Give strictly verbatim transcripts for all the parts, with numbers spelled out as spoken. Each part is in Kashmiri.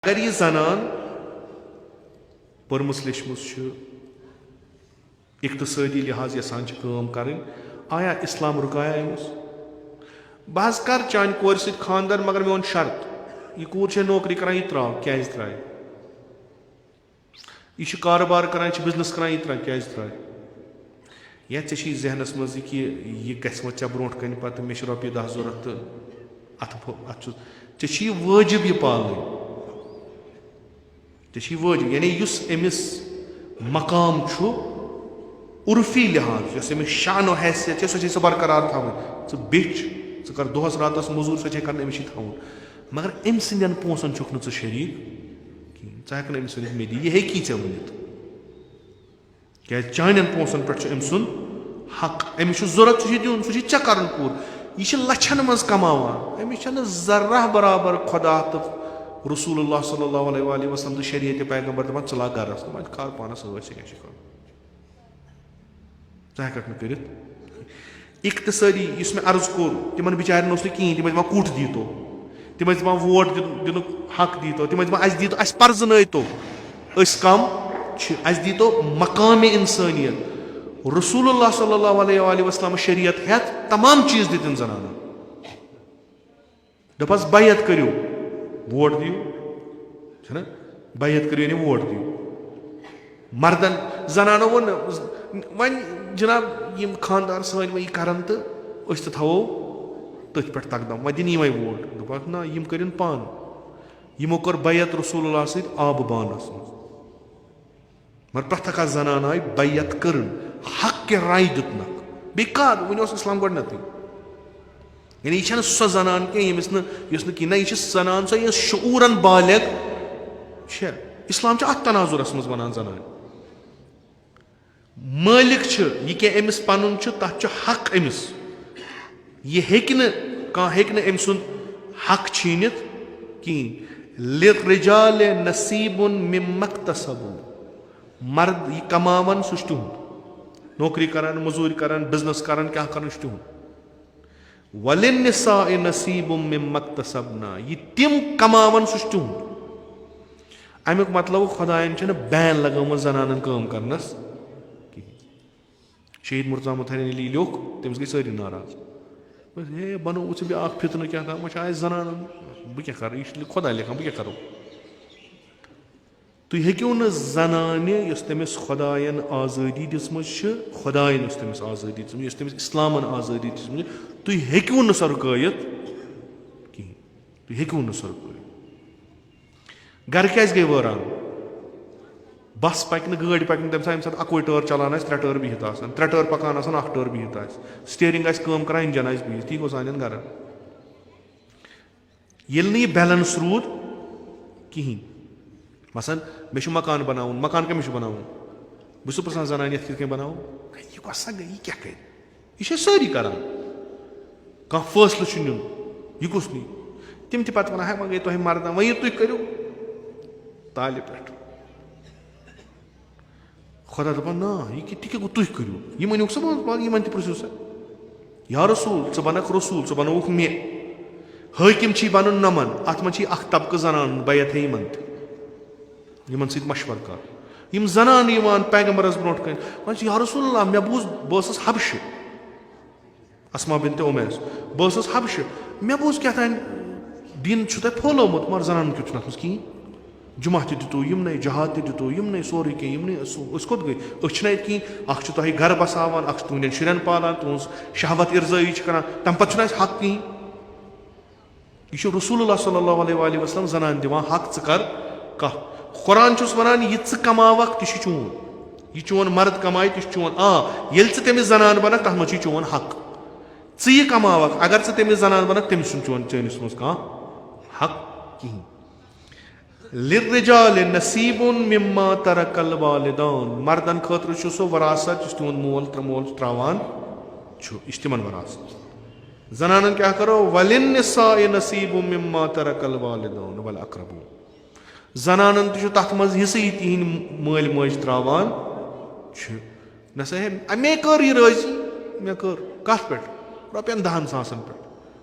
اگر یہِ زنان پٔرمٕژ لیچھمٕژ چھِ، اقتصٲدی لحاظ یژھان چھِ کٲم کرٕنۍ، آیا اسلام رُکایا أمِس؟ بہٕ حظ کرٕ چانہِ کورِ سۭتۍ خانٛدر، مگر میون شرط، یہِ کوٗر چھےٚ نوکری کران، یہِ تراو، کیازِ ترایہِ؟ یہِ چھُ کارٕبار کران، یہِ چھُ بزنس کران، یہِ ترایہِ، کیازِ ترایہِ؟ یا ژےٚ چھُے ذہنس منٛز یہِ کہِ یہِ گژھِ وۄنۍ ژےٚ برونٛٹھ کنہِ پتہٕ، مےٚ چھِ رۄپیہِ دَہ ضوٚرتھ تہٕ اتھ پھو-، اتھ چھُ، ژےٚ چھُے یہِ وٲجب یہِ پالٕنۍ۔ ژےٚ چھُے وٲجب، یعنی یُس أمِس مقام چھُ عرفی لحاظ، یۄس أمِس شان و حیثیت چھےٚ، سۄ چھے ژےٚ برقرار تھاوٕنۍ۔ ژٕ بیٚچھ، ژٕ کر دۄہس راتس مٔزوٗرۍ، سۄ چھے کرٕنۍ، أمِس چھُے تھاوُن۔ مگر أمۍ سٕنٛدٮ۪ن پونٛسن چھُکھ نہٕ ژٕ شریٖک کِہیٖنۍ۔ ژٕ ہٮ۪کھ نہٕ أمِس ؤنِتھ، مےٚ دِ، یہِ ہیٚکی ژےٚ ؤنِتھ۔ کیٛازِ چانٮ۪ن پونٛسن پٮ۪ٹھ چھُ أمۍ سُنٛد حق، أمِس چھُ ضوٚرتھ، سُہ چھُ دیُن، سُہ چھُ ژےٚ کرُن پوٗرٕ۔ یہِ چھِ لچھن منٛز کماوان، أمِس چھَنہٕ ذرہ برابر خۄدا تہٕ رسول اللہ صلی اللہ علیہ وآلہ وسلم تہٕ شریعت پیغمبر دپان، "ژٕ لاگ گرس، دپان، کر پانس سۭتۍ، ژےٚ کیٛاہ چھُے کرُن؟" ژٕ ہٮ۪ککھ نہٕ کٔرِتھ۔ اقتصٲدی یُس مےٚ عرض کوٚر، تِمن بِچارٮ۪ن اوس نہٕ کِہیٖنۍ، تِم ٲسۍ دَپان، "کُٹھ دیٖتو"، تِم ٲسۍ دَپان، "ووٹ دیُن-، دِنُک حق دیٖتو"، تِم ٲسۍ دَپان، "اَسہِ دیٖتو، اَسہِ پرزٕنٲیتو، أسۍ کم چھِ، اَسہِ دیٖتو مقامِ اِنسٲنیت"۔ رسول اللہ صلی اللہ علیہ وآلہ وسلم شریعت ہٮ۪تھ تمام چیٖز دِتِن زنانن۔ دوٚپہَس، "بیعت کٔرِو، ووٹ دِیِو"، چھُنہ؟ "بیعت کٔرِو"، یعنی ووٹ دِیِو۔ مردن، زنانو ووٚن نہٕ، وۄنۍ جناب، یِم خاندار سٲنۍ وۄنۍ یہِ کرن تہٕ أسۍ تہِ تھاوو تٔتھۍ پٮ۪ٹھ تقدم، وۄنۍ دِن یِمے ووٹ۔ دوٚپہَکھ، "نہ، یِم کٔرِن پانہٕ"۔ یِمو کٔر بیعت رسول اللہ سۭتۍ آبہٕ بانس منٛز۔ مگر پرٛٮ۪تھ اکھ زنان آیہِ بیعت کٔرٕن، حق کہِ رایہِ دیُتنکھ۔ بیٚیہِ کر؟ وُنہِ اوس اسلام گۄڈٕنیتھٕے۔ یعنی یہِ چھَنہٕ سۄ زنان کینٛہہ، ییٚمِس نہٕ، یۄس نہٕ کینٛہہ، نہ، یہِ چھِ زنان سۄ، یۄس شعوٗرن بالغ چھےٚ۔ اسلام چھُ اتھ تناظرس منٛز ونان زنان۔ مٲلِک چھُ، یہِ کینٛہہ أمِس پنُن چھُ، تتھ چھُ حق أمِس۔ یہِ ہیٚکہِ نہٕ، کانٛہہ ہیٚکہِ نہٕ أمۍ سُنٛد حق چھیٖنِتھ کِہیٖنۍ۔ "للرجال نصیب مما اکتسبوا"، مرد یہِ کماون، سُہ چھُ تِہُنٛد۔ نوکری کران، مٔزوٗرۍ کران، بزنس کران، کیٛاہ کران، سُہ چھُ تِہُنٛد۔ "وللنساء نصیب مما اکتسبن"، یہِ تِم کماون، سُہ چھُ تِہُنٛد۔ امیُک مطلب، خۄدایَن چھَنہٕ بین لگٲومٕژ زنانن کٲم کرنس کِہیٖنۍ۔ شہید مرتضی احمد تھرین ییٚلہِ یہِ لیوٚکھ، تٔمِس گٔے سٲری ناراض۔ دوٚپُس، "ہے، بنووُتھ ژےٚ بیٛاکھ فتنہٕ کیٛاہ تام، وۄنۍ چھِ آسہِ زنانن، بہٕ کیٛاہ کرٕ، یہِ چھُ خۄداے لیکھان، بہٕ کیٛاہ کرو؟" تُہۍ ہیٚکِو نہٕ زنانہِ، یۄس تٔمِس خۄدایَن آزٲدی دِژمٕژ چھِ، خۄدایَن یۄس تٔمِس آزٲدی دِژمٕژ، یۄس تٔمِس اِسلامَن آزٲدی دِژمٕژ چھِ، تُہۍ ہیٚکِو نہٕ سۄ رُکٲیِتھ کِہیٖنۍ۔ تُہۍ ہیٚکِو نہٕ سۄ رُکٲیِتھ۔ گرٕ کیٛازِ گٔے وٲران؟ بس پکہِ نہٕ، گٲڑۍ پکہِ نہٕ تَمہِ ساتہٕ، ییٚمہِ ساتہٕ اَکُے ٹٲر چلان آسہِ، ترٛےٚ ٹٲر بِہِتھ آسان، ترٛےٚ ٹٲر پکان آسان، اَکھ ٹٲر بِہِتھ آسہِ، سٹیرنگ آسہِ کٲم کران، انجن آسہِ بِہِتھ، تی گوٚو سانٮ۪ن گرن۔ ییٚلہِ نہٕ یہِ بیلنس روٗد کِہیٖنۍ، مثلاً، مےٚ چھُ مکان بناوُن، مکان کٔمِس چھُ بناوُن؟ بہٕ چھُس پرٛژھان زنانہِ، یَتھ کِتھ کٔنۍ بناوو؟ یہِ کۄس سا گٔے، یہِ کیٛاہ کَرِ؟ یہِ چھِ أسۍ سٲری کران۔ کانٛہہ فٲصلہٕ چھُ نیُن، یہِ کُس نِیہِ؟ تِم تہِ پتہٕ وَنان، "ہے، وۄنۍ گٔے تۄہہِ مردن، وۄنۍ یہِ تُہۍ کٔرِو، تالہِ پٮ۪ٹھ۔" خۄدا دَپان، "نہ، یہِ کہِ-، تہِ کیٛاہ گوٚو، تُہۍ کٔرِو؟" یِمن یوٚک سا، بہٕ، یِمن تہِ پرٛژھِو سا۔ یا رسول، ژٕ بنکھ رسول، ژٕ بنووُکھ مےٚ۔ حٲکِم چھی بنُن نمن، اتھ منٛز چھی اکھ طبقہٕ زنان، بیعت ہے یِمن تہِ۔ یِمن سۭتۍ مشورٕ کر۔ یِم زنانہٕ یِوان پیغمبرس برونٛٹھ کنہِ، وَنان چھِ، "یا رسول اللہ، مےٚ بوٗز، بہٕ ٲسٕس حبشہٕ۔" اسما بنت عمیس، بہٕ ٲسٕس حبشہٕ، مےٚ بوٗز کیٛاہ تام دین چھُ تۄہہِ پھٲلومُت، مگر زنانن کیُتھ چھُنہٕ اتھ منٛز کِہیٖنۍ۔ جمعہ تہِ دِتو یِمنٕے، جہاد تہِ دِتو یِمنٕے، سورُے کینٛہہ یِمنٕے۔ أسۍ، أسۍ کوٚت گٔے؟ أسۍ چھِنہٕ اَتہِ کِہیٖنۍ۔ اکھ چھِ تۄہہِ گرٕ بساوان، اکھ چھِ تُہنٛدٮ۪ن شُرٮ۪ن پالان، تُہنٛز شہوت ارضٲیی چھِ کران، تَمہِ پتہٕ چھُنہٕ اَسہِ حق کِہیٖنۍ۔ یہِ چھُ رسول اللہ صلی اللہ علیہ وآلہ وسلم زنان دِوان حق، ژٕ کر کتھ۔ قرآن چھُس ونان، یہِ ژٕ کماوکھ، تہِ چھُ چون۔ یہِ چون مرد کمایہِ، تہِ چھُ چون۔ آ، ییٚلہِ ژٕ تٔمِس زنان بنکھ، تتھ منٛز چھُے چون حق۔ ژٕ یہِ کماوکھ، اگر ژٕ تٔمِس زنان بنکھ، تٔمِس چھُنہٕ چون، چٲنِس منٛز کانٛہہ حق کِہیٖنۍ۔ "للرجال نصیب مما ترک الوالدان"، مردن خٲطرٕ چھُ سُہ وراثت یُس تِہُنٛد مول تہٕ مول تراوان چھُ، یہِ چھُ تِمن وراثت۔ زنانن کیٛاہ کرو؟ "وللنساء نصیب مما ترک الوالدان والاقربون"، زنانن تہِ چھُ تتھ منٛز حصہٕ، یہِ تِہنٛدۍ مٲلۍ مٲج تراوان چھِ۔ نہ سا ہے، مےٚ کٔر یہِ رٲضی، مےٚ کٔر۔ کتھ پٮ۪ٹھ؟ رۄپین دہن ساسن پٮ۪ٹھ۔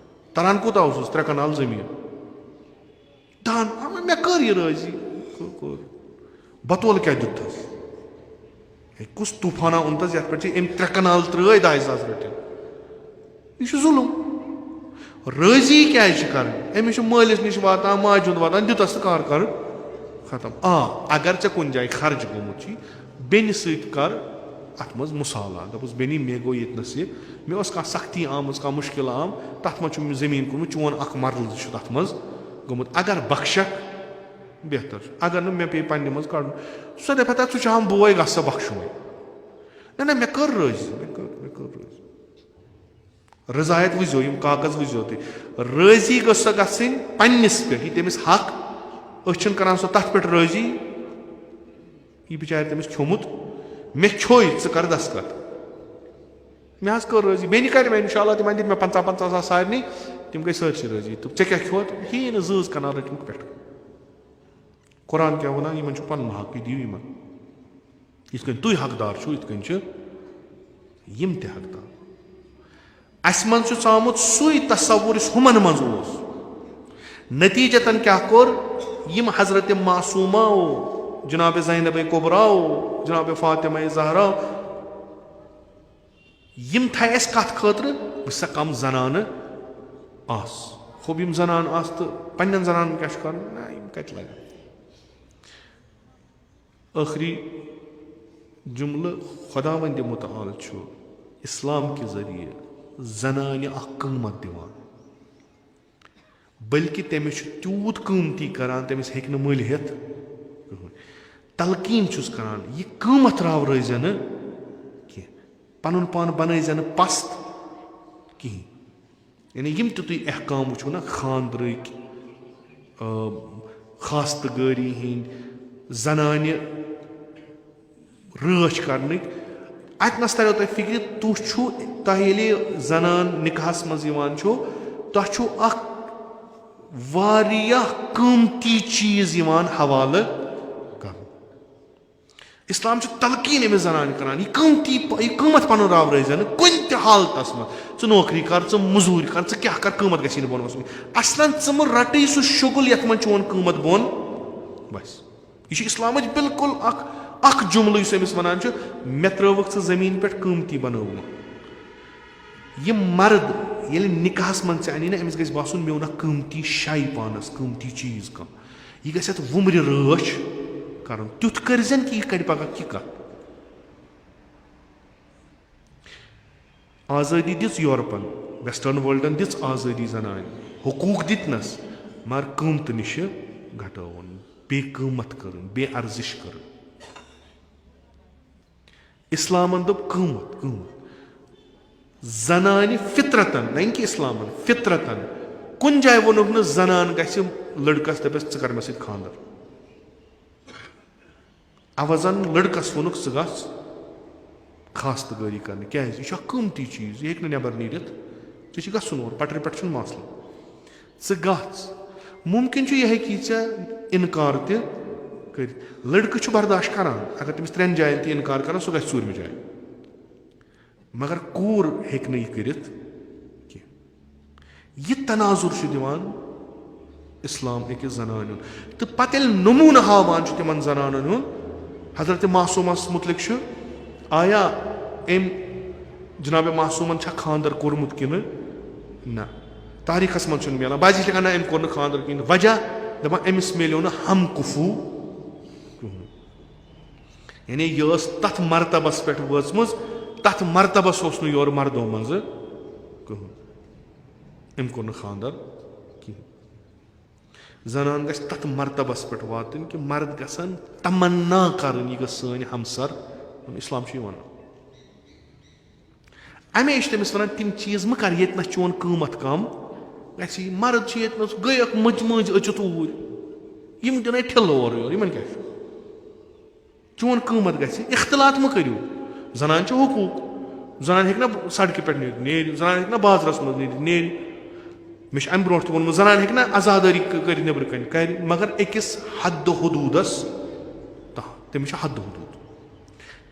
تران کوٗتاہ اوسُس؟ ترٛےٚ کنال زٔمیٖن۔ دہن، مےٚ کٔر یہِ رٲضی۔ کٔر، کٔر۔ بطول کیٛاہ دیُتتھس؟ ہے، کُس طوفانہ اوٚنتس یتھ پٮ۪ٹھ چھِ أمۍ ترٛےٚ کنال ترٛٲے دَہہِ ساس رٔٹِتھ؟ یہِ چھُ ظُلُم۔ رٲضی کیٛازِ چھِ کرٕنۍ؟ أمِس چھُ مٲلِس نِش واتان، ماجہِ ہُنٛد واتان، دیُتس تہٕ کار کر ختم۔ آ، اگر ژےٚ کُنہِ جایہِ خرچ گوٚمُت چھُے، بیٚنہِ سۭتۍ کر اتھ منٛز مصالحہ۔ دوٚپُس، "بیٚنہِ، مےٚ گوٚو ییٚتنس یہِ، مےٚ ٲس کانٛہہ سختی آمٕژ، کانٛہہ مُشکل آم، تتھ منٛز چھُم زٔمیٖن کُنمُت، چون اکھ مرلہٕ چھُ تتھ منٛز گوٚمُت۔ اگر بخشکھ، بہتر چھُ، اگر نہٕ، مےٚ پیٚیہِ پننہِ منٛز کڑُن۔" سۄ دپہِ، "ہتا، ژٕ چھُ ہم بوے، گژھ سا بخشُن وۄنۍ۔" نہ، نہ، مےٚ کٔر رٲضی، مےٚ کٔر، مےٚ کٔر رٲضی۔ رضایت وٕچھزیو، یِم کاغذ وٕچھزیو تُہۍ۔ رٲضی گٔژھ سۄ گژھٕنۍ پننِس پٮ۪ٹھ، یہِ تٔمِس حق، أسۍ چھِنہٕ کران سۄ تتھ پٮ۪ٹھ رٲضی، یہِ بِچارِ تٔمِس کھیوٚمُت، مےٚ کھیوٚے، ژٕ کر دستخط۔ مےٚ حظ کٔر رٲضی، بیٚنہِ کرِ مےٚ، انشاءاللہ، تِمن دِتۍ مےٚ پنٛژاہ پنٛژاہ ساس سارنٕے، تِم گٔے سٲرسٕے رٲضی۔ تہٕ ژےٚ کیٛاہ کھیوٚوتھ؟ کِہیٖنۍ نہٕ، زۭز کنال رٔٹمٕتۍ پٮ۪ٹھ۔ قرآن کیٛاہ وَنان؟ یِمن چھُ پنُن حق، یہِ دِیِو یِمن۔ یِتھ کٔنۍ تُہۍ حقدار چھِو، یِتھ کٔنۍ چھِ یِم تہِ حقدار۔ اَسہِ منٛز چھُ ژامُت سُے تصوُر، یُس ہُمن منٛز اوس۔ نتیجتاً کیٛاہ کوٚر؟ یِم حضرت معصومہ او، جناب زینب کبریٰ او، جناب فاطمہ زہرا، یِم تھایہِ اَسہِ کَتھ خٲطرٕ؟ وٕچھ سا، کَم زنانہٕ آس۔ خوب، یِم زنانہٕ آس تہٕ پنٛنٮ۪ن زنانَن کیٛاہ چھُ کَرُن؟ نہ، یِم کَتہِ لَگَن۔ ٲخری جملہٕ، خداوندِ متعال چھُ اسلام کہِ ذٔریعہٕ زنانہِ اکھ قۭمت دِوان، بلکہِ تٔمِس چھُ تیوٗت قۭمتی کران، تٔمِس ہیٚکہِ نہٕ مٔلۍ ہٮ۪تھ کٕہٕنۍ۔ تلقین چھُس کران، یہِ قۭمت راورٲوۍ زِ نہٕ کینٛہہ، پنُن پان بنٲوۍ زِ نہٕ پست کِہیٖنۍ۔ یعنی یِم تہِ تُہۍ احکام وٕچھِو نا، خاندرٕکۍ، آ، خاستہٕ گٲری ہِنٛدۍ، زنانہِ رٲچھ کرنٕکۍ، اتہِ نس تریو تۄہہِ فکرِ، تُہۍ چھُو، تۄہہِ ییٚلہِ زنان نکاحس منٛز یِوان چھُو، تۄہہِ چھُو اکھ واریاہ قۭمتی چیٖز یِوان حوالہٕ کرنہٕ۔ اسلام چھُ تلقین أمِس زنانہِ کران، یہِ قۭمتی پ-، یہِ قۭمتھ پنُن راورٲوۍ زِ نہٕ کُنہِ تہِ حالتس منٛز۔ ژٕ نوکری کر، ژٕ مٔزوٗرۍ کر، ژٕ کیٛاہ کر، قۭمتھ گژھی نہٕ بۄن وسُن۔ اصلاً ژٕ مہٕ رٹٕے سُہ شُگُل یتھ منٛز چون قۭمتھ بۄن وسہِ۔ یہِ چھُ اسلامٕچ بالکل اکھ، اکھ جملہٕ یُس أمِس ونان چھُ، "مےٚ ترٲوٕکھ ژٕ زٔمیٖن پٮ۪ٹھ، قۭمتی بنٲوٕم۔" یہِ مرد ییٚلہِ نکاحس منٛز ژےٚ اَنی نا، أمِس گژھِ باسُن، مےٚ اوٚن اکھ قۭمتی شے پانس، قۭمتی چیٖز کانٛہہ۔ یہِ گژھِ اتھ وُمرِ رٲچھ کرُن، تیُتھ کٔرۍ زٮ۪ن کہِ یہِ کڑِ پگاہ کہِ کتھ۔ آزٲدی دِژ یورپن، ویسٹرن ورلڈن دِژ آزٲدی زنانہِ، حقوٗق دِتنس، مگر قۭمتہٕ نِش گھٹٲوُن، بے قۭمتھ کٔرٕن، بے ارزش کٔرٕن۔ اسلامن دوٚپ، قۭمتھ، قۭمتھ۔ زنانہِ فطرتن، نہ کہ اسلامن، فطرتن کُنہِ جایہِ ووٚنُکھ نہٕ زنان گژھِ لڑکس دپٮ۪س، "ژٕ کر مےٚ سۭتۍ خانٛدر۔" عوضن لڑکس ووٚنُکھ، "ژٕ گژھ خاستہٕ گٲری کرنہِ۔" کیازِ؟ یہِ چھُ اکھ قۭمتی چیٖز، یہِ ہیٚکہِ نہٕ نٮ۪بر نیٖرِتھ۔ ژےٚ چھُ گژھُن اور، پٹرِ پٮ۪ٹھ چھُنہٕ مسلہٕ۔ ژٕ گژھ۔ ممکن چھُ یہِ ہیٚکی ژےٚ انکار تہِ کٔرِتھ۔ لڑکہٕ چھُ برداشت کران، اگر تٔمِس ترٛٮ۪ن جاین تہِ انکار کران، سُہ گژھِ ژوٗرمہِ جایہِ۔ مگر کوٗر ہیٚکہِ نہٕ یہِ کٔرِتھ کینٛہہ۔ یہِ تناظر چھُ دِوان اسلام أکِس زنانہِ ہُنٛد۔ تہٕ پتہٕ ییٚلہِ نموٗنہٕ ہاوان چھُ تِمن زنانن ہُنٛد، حضرت معصومس متعلق چھُ، آیا أمۍ جناب معصومن چھا خانٛدر کوٚرمُت کِنہٕ نہ؟ تاریخس منٛز چھُنہٕ میلان۔ بعضی چھِ دَپان، "نہ، أمۍ کوٚر نہٕ خانٛدر کِہیٖنۍ۔" وجہ؟ دَپان، "أمِس میلیو نہٕ ہم کفو کِہیٖنۍ۔" یعنی یہِ ٲس تتھ مرتبس پٮ۪ٹھ وٲژمٕژ، تتھ مرتبس اوس نہٕ یورٕ مردو منٛزٕ کٕہٕنۍ۔ أمۍ کوٚر نہٕ خانٛدر کِہیٖنۍ۔ زنان گژھِ تتھ مرتبس پٮ۪ٹھ واتٕنۍ کہِ مرد گژھن تمنا کرٕنۍ، یہِ گٔژھ سٲنۍ ہمسر۔ اسلام چھُ یہِ ونان۔ امی چھِ تٔمِس ونان، تِم چیٖز مہٕ کر ییٚتہِ نس چون قۭمتھ کم گژھِ۔ مرد چھُ ییٚتہِ نس، گٔے اکھ مٔنٛزۍ مٔنٛزۍ أژِتھ اوٗرۍ، یِم دِنے ٹھِلہٕ اورٕ یورٕ، یِمن کیٛاہ چھُ؟ چون قۭمتھ گژھِ، اختلاط مہٕ کٔرِو۔ زنان چھِ حقوٗق، زنان ہیٚکہِ نہ سڑکہِ پٮ۪ٹھ نیٖرِتھ، نیرِ، زنان ہیٚکہِ نہ بازرس منٛز نیٖرِتھ، نیرِ۔ مےٚ چھُ امہِ برونٛٹھ تہِ ووٚنمُت، زنان ہیٚکہِ نہ عزادٲری کٔ-، کٔرِتھ نیٚبرٕ کنہِ، کرِ، مگر أکِس حد و حدوٗدس تام۔ تٔمِس چھِ حد و حدوٗد۔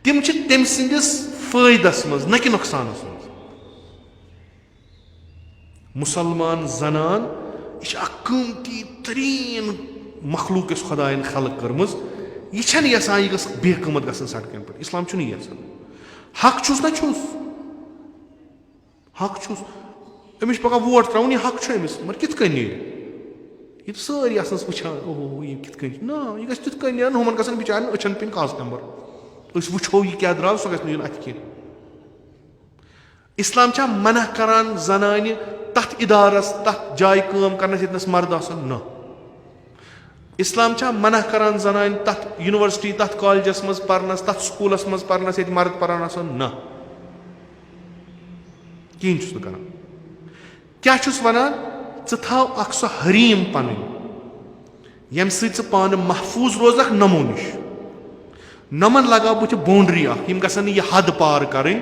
تِم چھِ تٔمۍ سٕنٛدِس فٲیدس منٛز، نہ کہِ نۄقصانس منٛز۔ مُسلمان زنان، یہِ چھِ اکھ قۭمتی تریٖن مخلوق یۄس خۄدایَن خلق کٔرمٕژ، یہِ چھَنہٕ یَژھان یہِ گٔژھ بے قۭمَت گژھٕنۍ سڑکَن پٮ۪ٹھ۔ اِسلام چھُنہٕ یہِ یَژھان۔ حق چھُس نہ چھُس، حق چھُس۔ أمِس چھُ پَگاہ ووٹ ترٛاوُن، یہِ حق چھُ أمِس، مگر کِتھ کٔنۍ نیرِ؟ یہِ تہِ سٲری آسنَس وٕچھان، اوہو، یہِ کِتھ کٔنۍ چھُ؟ نہ، یہِ گژھِ تِتھ کٔنۍ نیرُن، ہُمَن گژھن بِچارٮ۪ن أچھَن پیٚنۍ کاغذ ٹمبر۔ أسۍ وٕچھو یہِ کیٛاہ درٛاو، سُہ گژھِ نہٕ یُن اَتھِ کینٛہہ۔ اسلام چھا منع کران زنانہِ تتھ ادارس، تتھ جایہِ کٲم کرنس ییٚتنس مرد آسن؟ نہ۔ اسلام چھا منع کران زنانہِ تتھ یونیورسٹی، تتھ کالجس منٛز پرنس، تتھ سکولس منٛز پرنس ییٚتہِ مرد پران آسن؟ نہ، کہیٖنۍ چھُس نہٕ کران۔ کیٛاہ چھُس ونان؟ ژٕ تھاو اکھ سۄ حریم پنٕنۍ، ییٚمہِ سۭتۍ ژٕ پانہٕ محفوٗظ روزکھ نمو نِش۔ نمن لگاو بہٕ تہِ باؤنڈری اکھ، یِم گژھن نہٕ یہِ حد پار کرٕنۍ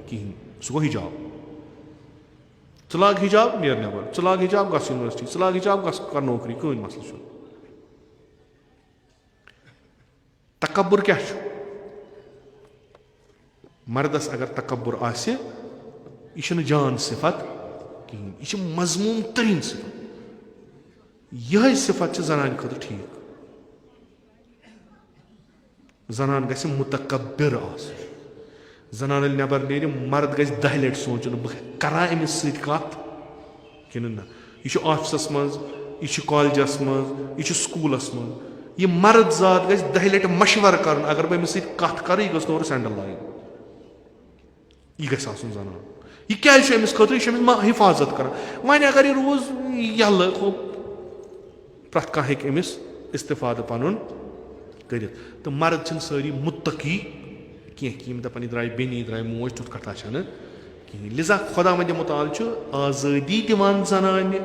کِہیٖنۍ۔ سُہ گوٚو حجاب۔ ژٕ لاگ حجاب، نیر نٮ۪بر۔ ژٕ لاگ حجاب، گژھ یونیورسٹی۔ ژٕ لاگ حجاب، گژھ کر نوکری، کٕہٕنۍ مسلہٕ چھُنہٕ۔ تکبر کیٛاہ چھُ؟ مردس اگر تکبر آسہِ، یہِ چھُنہٕ جان صفت کِہیٖنۍ، یہِ چھِ مذموم ترین صفت۔ یِہے صفت چھِ زنانہِ خٲطرٕ ٹھیٖک۔ زنان گژھِ متکبر آسٕنۍ۔ زنان ییٚلہِ نٮ۪بر نیرِ، مرد گژھِ دَہہِ لٹہِ سونٛچُن، بہٕ کرا أمِس سۭتۍ کتھ کِنہٕ نہ۔ یہِ چھُ آفسس منٛز، یہِ چھُ کالجس منٛز، یہِ چھُ سکوٗلس منٛز۔ یہِ مرد ذات گژھِ دَہہِ لٹہِ مشورٕ کرُن، اگر بہٕ أمِس سۭتۍ کتھ کرٕ، یہِ گٔژھ نہٕ اورٕ سینڈل لاگٕنۍ۔ یہِ گژھِ آسُن زنان۔ یہِ کیٛازِ چھُ أمِس خٲطرٕ؟ یہِ چھُ أمِس ما-، حفاظت کران۔ وۄنۍ اگر یہِ روٗز یَلہٕ، ہُہ، پرٛٮ۪تھ کانٛہہ ہیٚکہِ أمِس استفادٕ پنُن کٔرِتھ۔ تہٕ مرد چھِنہٕ سٲری متقی کینٛہہ، کہِ یِم دپن، یہِ درٛاے بیٚنہِ، یہِ درٛاے موج، تیُتھ کتھا چھنہٕ کِہیٖنۍ۔ لذا خۄداوندِ مُتعال چھُ آزٲدی دِوان زنانہِ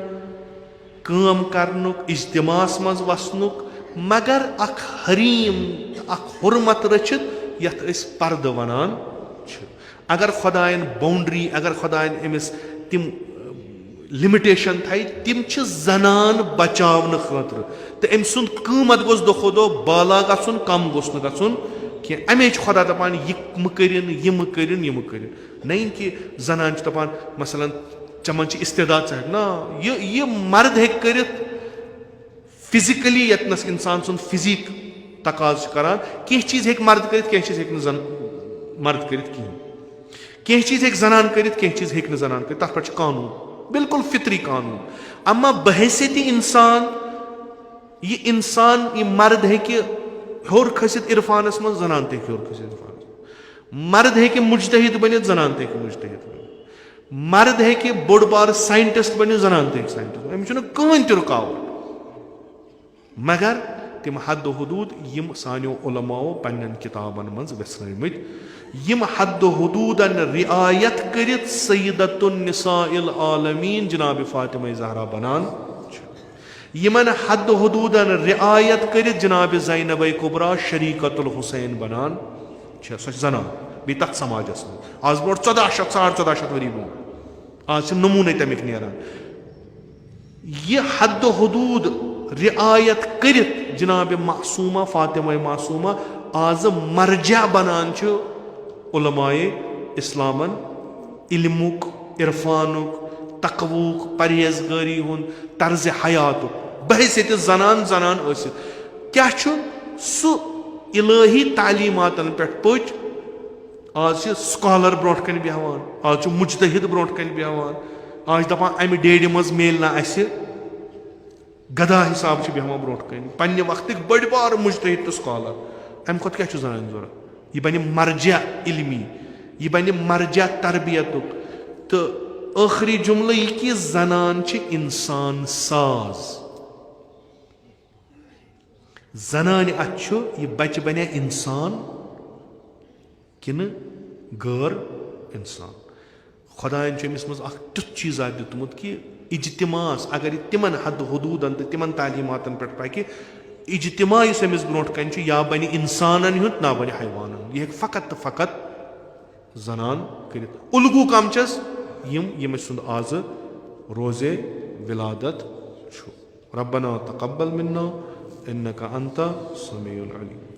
کٲم کرنُک، اجتماعس منٛز وسنُک، مگر اکھ حریم، اکھ حرمت رٔچھِتھ، یتھ أسۍ پردٕ ونان چھِ۔ اگر خۄداین باؤنڈری، اگر خۄداین أمِس تِم، اہ، لِمِٹیشن تھایہِ، تِم چھِ زنان بچاونہٕ خٲطرٕ۔ تہٕ أمۍ سُنٛد قۭمتھ گوٚژھ دۄہ کھۄتہٕ دۄہ بالا گژھُن، کم گوٚژھ نہٕ گژھُن کینٛہہ۔ امے چھُ خۄدا دپان، یہِ مہٕ کٔرِن، یہِ مہٕ کٔرِن، یہِ مہٕ کٔرِن۔ نہ یِن کہِ زنان چھِ دپان، مثلاً، ژےٚ منٛز چھِ استعداد، ژٕ ہیٚکھ۔ نہ، یہِ، یہِ مرد ہیٚکہِ کٔرِتھ، فزیکلی یتنس انسان سُنٛد فزیک تقاضہٕ چھُ کران، کینٛہہ چیٖز ہیٚکہِ مرد کٔرِتھ، کینٛہہ چیٖز ہیٚکہِ نہٕ زن-، مرد کٔرِتھ کِہیٖنۍ۔ کینٛہہ چیٖز ہیٚکہِ زنان کٔرِتھ، کینٛہہ چیٖز ہیٚکہِ نہٕ زنان کٔرِتھ، تتھ پٮ۪ٹھ چھُ قانوٗن، بالکل فطری قانوٗن۔ اما بحیثیت انسان، یہِ انسان، یہِ مرد ہیٚکہِ ہیوٚر کھٔسِتھ عرفانس منٛز، زنان تہِ ہیٚکہِ ہیوٚر کھٔسِتھ عرفانس منٛز۔ مرد ہیٚکہِ مجتہد بٔنِتھ، زنان تہِ ہیٚکہِ مجتہد بٔنِتھ۔ مرد ہیٚکہِ بوٚڑ بارٕ ساینٹسٹ بٔنِتھ، زنان تہِ ہیٚکہِ ساینٹسٹ بٔنِتھ۔ أمِس چھُنہٕ کٕہٕنۍ تہِ رُکاوٹ۔ مگر تِم حد و حدود یِم سانیو علماءو پننٮ۪ن کتابن منٛز ویژھنٲومٕتۍ، یِم حد و حدودن رعایت کٔرِتھ سیدۃ النساء العالمین جناب فاطمہ زہرا بنان چھِ، یِمن حد و حدودن رعایت کٔرِتھ جناب زینب کبریٰ شریکۃ الحسین بنان چھِ، سۄ چھِ زنان بیٚیہِ تتھ سماجس منٛز۔ آز برونٛٹھ ژۄداہ شیٚتھ، ساڑ ژۄداہ شیٚتھ ؤری برونٛٹھ، آز چھِ نموٗنے تمیُک نیران۔ یہِ حد و حدود رعایت کٔرِتھ جناب معصومہ فاطمہ معصومہ آز مرجع بنان چھِ علماء اسلامن علمُک، عرفانُک، تقوہُک، پرہیزگٲری ہُنٛد، طرز حیاتُک، بحیثیت زنان زنان ٲسِتھ۔ کیٛاہ چھُ سُہ الہی تعلیماتن پٮ۪ٹھ پٔچ؟ آز چھِ سکالر برونٛٹھ کنہِ بیٚہوان، آز چھُ مجتہد برونٛٹھ کنہِ بیٚہوان، آز چھِ دپان، امہِ ڈیڈِ منٛز میلہِ نہٕ اسہِ گدا حساب چھِ بیٚہوان برونٛٹھ کنہِ۔ پننہِ وقتٕکۍ بٔڑۍ بار مجتہد تہٕ سکالر، امہِ کھۄتہٕ کیٛاہ چھُ زنانہِ ضروٗرت؟ یہِ بنہِ مرجع علمی، یہِ بنہِ مرجع تربیتُک، تہٕ ٲخری جملہٕ یہِ کہِ زنان چھِ انسان ساز۔ زنانہِ اتھِ چھُ یہِ بچہِ بنیا انسان کِنہٕ غٲر انسان۔ خۄدایَن چھُ أمِس منٛز اکھ تیُتھ چیٖزا دیُتمُت کہِ اجتماعس، اگر یہِ تِمن حد حدوٗدن تہٕ تِمن تعلیٖماتن پٮ۪ٹھ پکہِ، اجتماع یُس أمِس برونٛٹھ کنہِ چھُ، یا بنہِ انسانن ہُنٛد، نہ بنہِ حیوانن ہُنٛد۔ یہِ ہیٚکہِ فقط تہٕ فقط زنان کٔرِتھ۔ الگو کم چھس؟ یِم، یِم أمۍ سُنٛد آزٕ روزے ولادت چھُ۔ ربنا تقبل منا انك انت السميع العليم۔